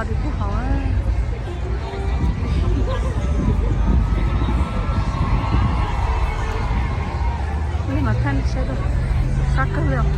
Kuj hauv. Mas thaj saib, qab kawg li os.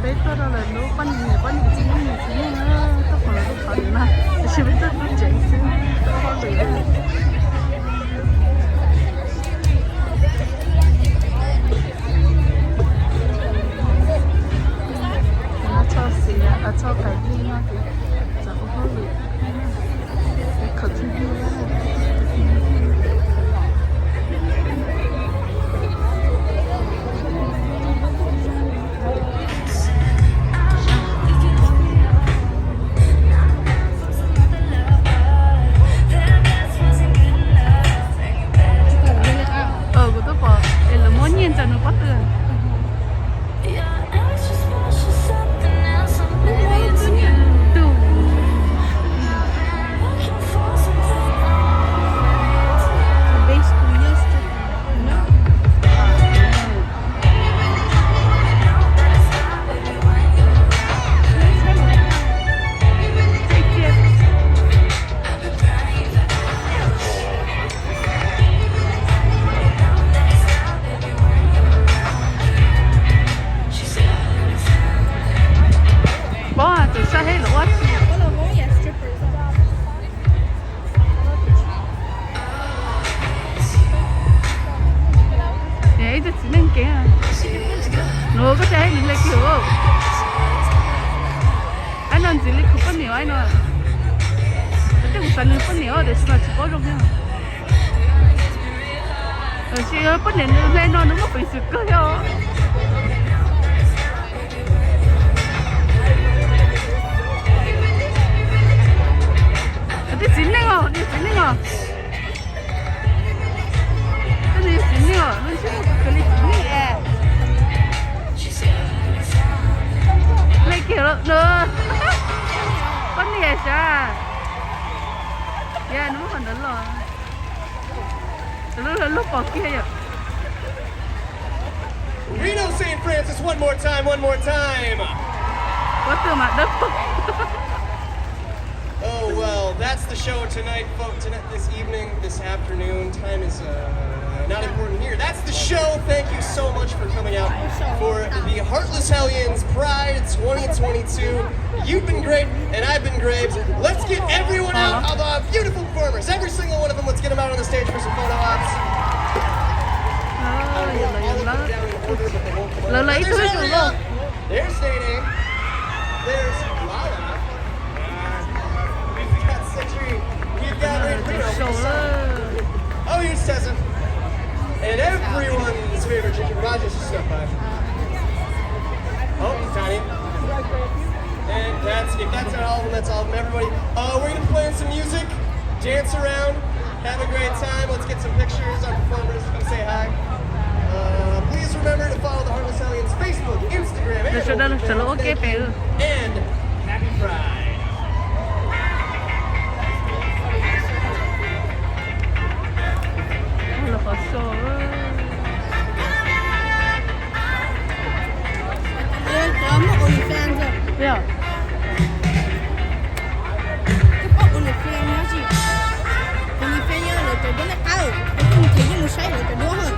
Peb tuaj rau lawv lub poj niam, niam poj niam txiv neej, niam txiv neej, tuaj pom lawv lub qhov lwm mas, tiam sis peb tuaj tub tsev xwb, tuaj hauj lwm. Txhob xis, txhob pais vij no ces txawm ua hauj lwm. Kuv twb pom es lawv muab nyiaj ntawm nws pob tw. Pom tus sab heb los ua tsi. Ib tug txiv neej kev, nws koj tsa heb nws hle kiag. Aib no ntxiv li kuv poj niam aib no. Tej kuv xav nws poj niam tiam sis mas tsis paub zoo thiab. Tiam sis poj niam nws hle no nws muaj peev xwm kawg thiab os. Tej txiv neej os, tej txiv neej os. Tej txiv neej os, lub ntsej muag kawg li txiv neej es. Hle kiag los poj niam sav. Yog nws muab qhov ntawd los, lub pom kiag yom. Reno Saint Francis, one more time, one more time. Pob tw mas dawb paug. Oh, well, that's the show tonight, folks. Tonight, this evening, this afternoon, time is uh, not important here. That's the show. Thank you so much for coming out for the Heartless Hellions Pride twenty twenty-two. You've been great, and I've been great. Let's give everyone out of our beautiful performers. Every single one of them, let's get them out on the stage for some photo ops. I want all of them down in order, but they won't come over. There's Ariel. There's Nene. There's Lala. We've got Cedric. We've got Reno. Oh, here's Tessa. And everyone's favorite chicken, Raj, just snuck by. Oh, Tiny. And that's, if that's not all of them, that's all of them. Everybody, uh, we're gonna be playing some music, dance around, have a great time. Let's get some pictures. Our performers, come say hi. Uh, please remember to follow the Heartless Hellions Facebook, Instagram, and OnlyFans. Thank you. And happy Pride. Cov muaj OnlyFans os. Koj paub OnlyFans no tsis? OnlyFans yog lawv cov duab lej qab, koj mus ces yeej mus saib lawv cov duab hos.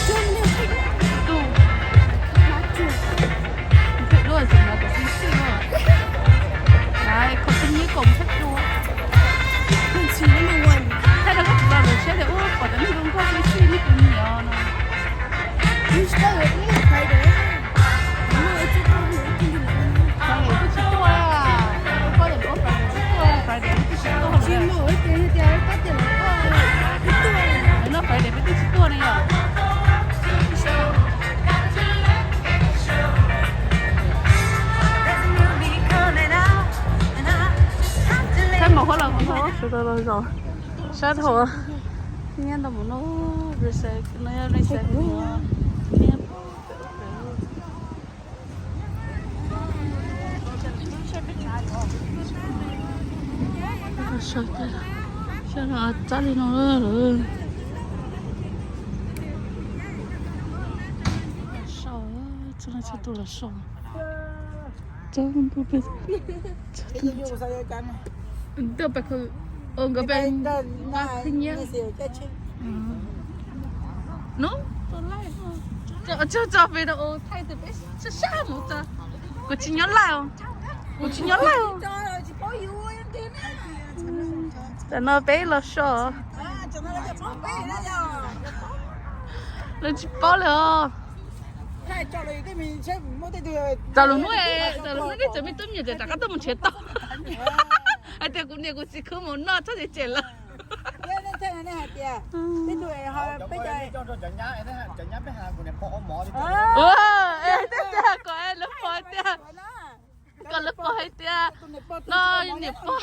Thaij rau koj tsis los lawm siab tias ua pom cov neeg zoo nkauj xwb xwb nej kuv nyiam no. Friday twb tsis tuaj, koj tias ua Friday twb tsis tuaj, Friday twb tsis tuaj. No Friday peb twb tsis tuaj ne yom. Zos sab hauv, nyiab ntau mus no, no yog Risa, sab no txab li no lawm. Sau, txog no txog tus los sau. Txog ntua pem, txog ntua pem, nkawd pem nqa khwv nyiaj. No, txog pem no thaij tias peb sab sab mus txog. Kuv tsis nyob laj, kuv tsis nyob laj. Tam no peb los so. Lawv tsis paub li os. Txog lus hnub, txog lus hnub nej tseem me tub me nyuam tseem rov qab tuaj mus nrhiav tau. Hais tias kuv niam kuv txiv khwv mus noj txhob txwm tsem lawm. Tej tias kom lawv pom tiag, kom lawv pom hais tias no niam pog.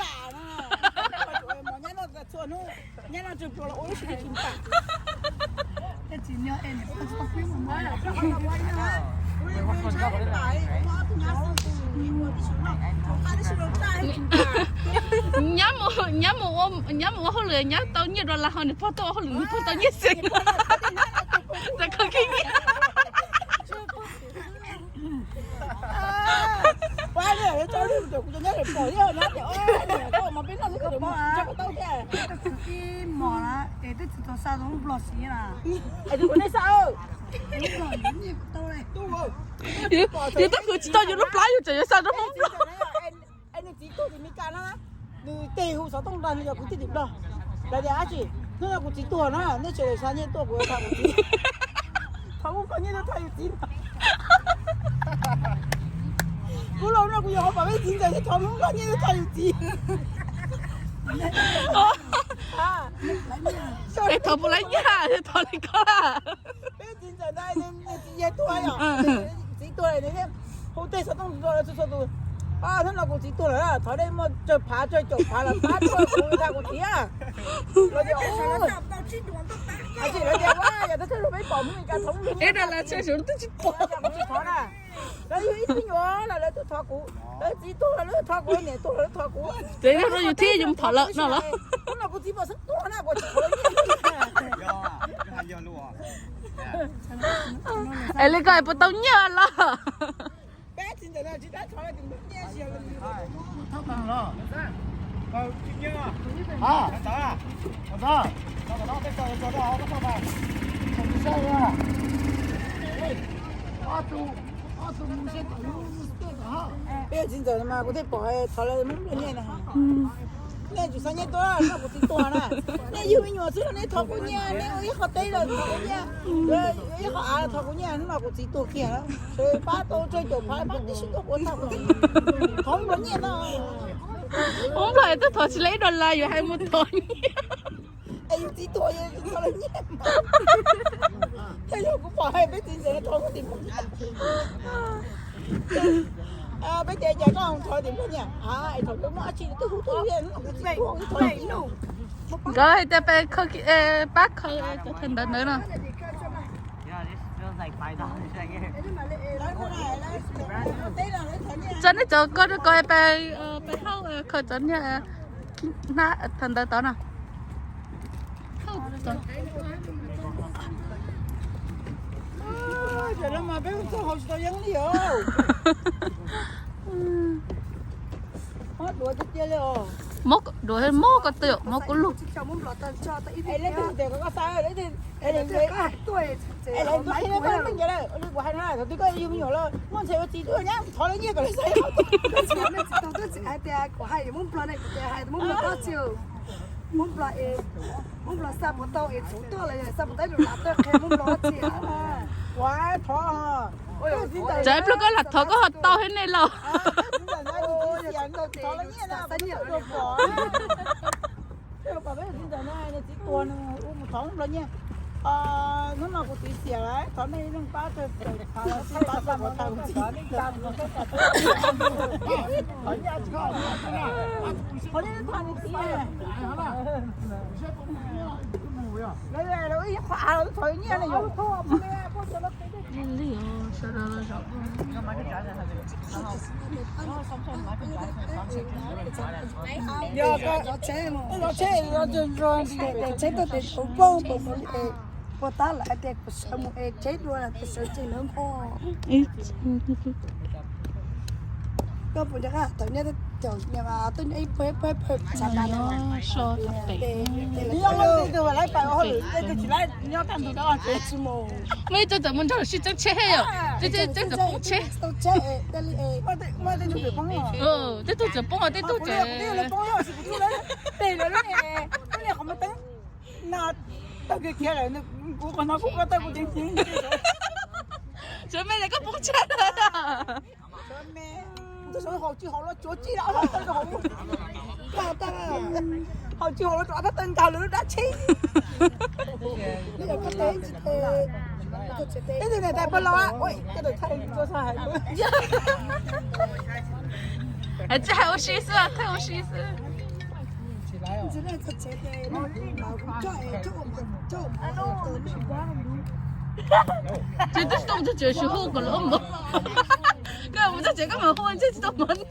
Nyab mus, nyab mus ua, nyab mus ua hauj lwm, nyab tau nyiaj dollar ho niam pog tau ua hauj lwm, niam pog tau nyiaj xwb. Txawm kho kiag nyiaj. Yus twb khwv tsis tau yus lub plab yus tseem yuav xa rau Hmoob Nplog. Nws txiv tuag tim Meskas na, nws tes hu xov tooj nrog nws yog kwv tij tim Nplog. Lawv tias dab tsi? Hnub no kuv txiv tuag na, nej sawv daws xa nyiaj tuaj kuv tham kuv txiv. Thov Hmoob Nplog nyiaj tuaj tham yus txiv. Kuv los no kuv yuav ua pom peb txiv ntxawm thiab thov Hmoob Nplog nyiaj tuaj tham yus txiv. Es thov puas lawv nyiaj, thov li ko. Peb txiv ntxawm ntawd nws txiv yawg tuag yom, txiv tuag nws thiaj hu tej xov tooj rau txhua txhua tus. Hnub no kuv txiv tuag lawm, thov nej muaj tsawg phav tsawg caum phav los pab tuaj kuv tham kuv txiv. Lawv tias, lawv tias, yog thawj thawj zaug peb pom Hmoob Meskas thov Hmoob Nplog nyiaj, kuv tsis thov na. Lawv yug ib tug nyuam los lawv tuaj thov kuv, lawv txiv tuag los lawv thov kuv, niam tuag los lawv thov kuv. Ces yog no yus thiaj yuav mus thov lawm no los? Hnub no kuv txiv puas xeeb tuag na kuv tsis thov nyiaj. Es li ko es puas tau nyiaj los? Peb txiv ntxawm no tsis tab thov nyiaj. Peb txiv ntxawm no mas kuv thiaj pom thov lawv Hmoob Nplog nyiaj na. Nej tsum xa nyiaj tuaj noj kuv txiv tuag na. Nej yug me nyuam xwb los nej thov kuv nyiaj, nej ua ib qho teb los thov kuv nyiaj, ua ib qho av los thov kuv nyiaj, hnub no kuv txiv tuag kiag lawm, sawv pab tau tsawg caum phav pab tib si tuaj kuv tham kuv txiv. Thov Hmoob Nplog nyiaj no. Hmoob Nplog twb thov tsis la ib dollar yuav hais mus thov nyiaj. Es yus txiv tuag yus thov lawv nyiaj. Thiab yog kuv pom hais peb txiv ntxawm no thov kuv txiv nyiaj. Peb tias cas koj thov tim Nplog nyiaj, es thaum kawg muaj dab tsi twb hu tuaj, kuv txiv tuag kuv thov. Nkawd hais tias pab khaws cov thawj ntawv ntawd no. Tso nej cov ko rau ko, peb, peb hauj khaws cov niag thawj ntawv tod no. Mob, duav mob ko twg, mob kuv lug. Kuv hais no, thaum twg koj yug me nyuam los muaj ntxhais ua txiv tuaj nyab thov lawv nyiaj kom lawv xa. Hais tias kuv hais Hmoob Nplog ne, kuv tias hais Hmoob Nplog tsis, Hmoob Nplog es, Hmoob Nplog xa puas tau es txhob tuaj los yog xa puas tau lus lam tuaj qhia Hmoob Nplog tsis. Kuv thov, tsam ib pliag koj lam thov koj ho tau thiab nej los. Peb txiv ntxawm no, nws txiv tuag, nws mus thov Hmoob Nplog nyiaj. Hnub no kuv tiv xiam lawm, thov nej leej pab tawm pab tawm pab tawm kuv tau kuv tib. Qhov nej thov nej tiv. Lawv ib qhov av los twb thov nyiaj ne yom. Yog tsheb, tsheb tuaj tes tshuv poob, puas tab lawm hais tias kuv sawv mus es tsheb dua lawm kuv sawv tsees lawv nqho. Koj puas nco qab thaum nyob caum nyias mas tuaj nyob ib pawg ib pawg ib pawg txhav tas no. Muaj ib tug txawm mus nrog lawv sib txeeb tsheb yom, txeeb txeeb txawm poob tsheb. Tej tug txawm poob, tej tug txawm Sawv me li koj poob tsheb. Haus tsis haus los rov qab tawg nkaus lawv lub dab tsheb. Ib tug niam tais pog laus, tsis hais ua si xwb, thaij ua si xwb. Ces twb tsis tau txog tsev, tsis hu kom lawv ua mov. Koj mus txog tsev koj mam hu, ntshe tsis tau mov noj.